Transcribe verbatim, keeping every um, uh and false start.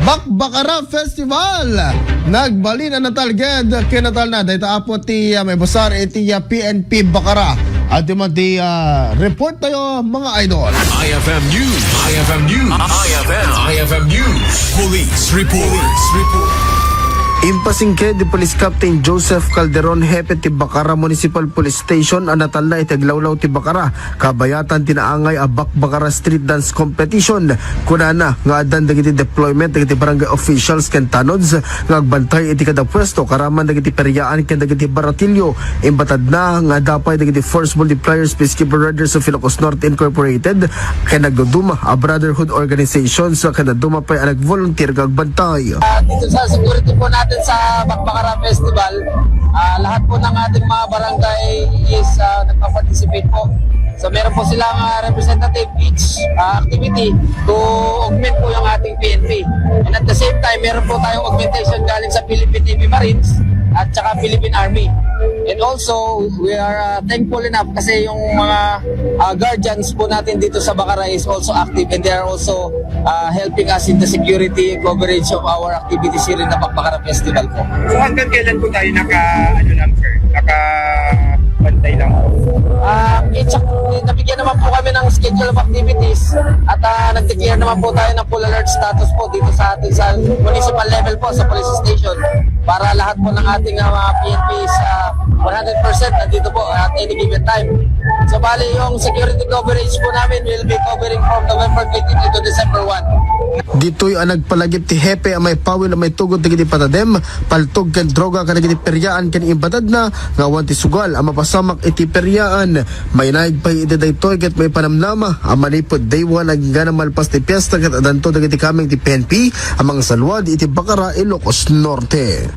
Bakbakara Festival. Nagbalin a natalged ken natalna dayta apo ti, ah, maibusar iti, ah, P N P Bakara. Adda man ti, ah, report tayo, mga idol. I F M News. I F M News. I F M. I F M News. Police report. Police report. Impasingked ni Police Captain Joseph Calderon, hepe ti Bakara Municipal Police Station, a natalna iti aglawlaw ti Bakara kabayatan ti naangay a Bakbakara Street Dance Competition. Kunana nga addan dagiti deployment dagiti barangay officials ken tanods nga agbantay iti kada puesto, karaman dagiti periaan ken dagiti baratilyo. Imbatadna nga adda pay dagiti Force Multipliers Peacekeeper Riders of Ilocos Norte Incorporated ken nagduduma a brotherhood organizations ken dadduma pay a nag-volunteer nga agbantay. Ah, dito sa security po natin sa Bakbakara Festival, ah, lahat po ng ating mga barangay is, ah, nagpa-participate po. So meron po silang, ah, representative each, ah, activity to augment po yung ating P N P. And at the same time, meron po tayong augmentation galing sa Philippine Navy Marines at saka Philippine Army. And also, we are, ah, thankful enough kasi yung mga, ah, guardians po natin dito sa Bakara is also active, and they are also, ah, helping us in the security coverage of our activities here in the Bakbakara Festival po. So hanggang kailan po tayo naka, ano lang, sir? Nakabantay lang po? Ah, it's a, nabigyan naman po kami ng schedule of activities at, ah, nag-declare naman po tayo ng full alert status po dito sa ating, sa municipal level po, sa police station, para lahat po ng ating, ah, mga P N P is, ah, one hundred percent nandito po at any given time. So bali, yung security coverage po namin will be covering from November twenty-two to December one. Ditoy a nagpalagip ti hepe a maipawil a maitugot dagiti patadem, paltog ken droga kadagiti periaan ken imbatadna nga awan ti sugal a mapasamak iti periaan. Mainaig pay iti daytoy ket maipanamnama a manipud day one agingga na malpas ti piesta ket addanto dagiti kameng ti P N P a mangsalwad iti Bakara, Ilocos Norte.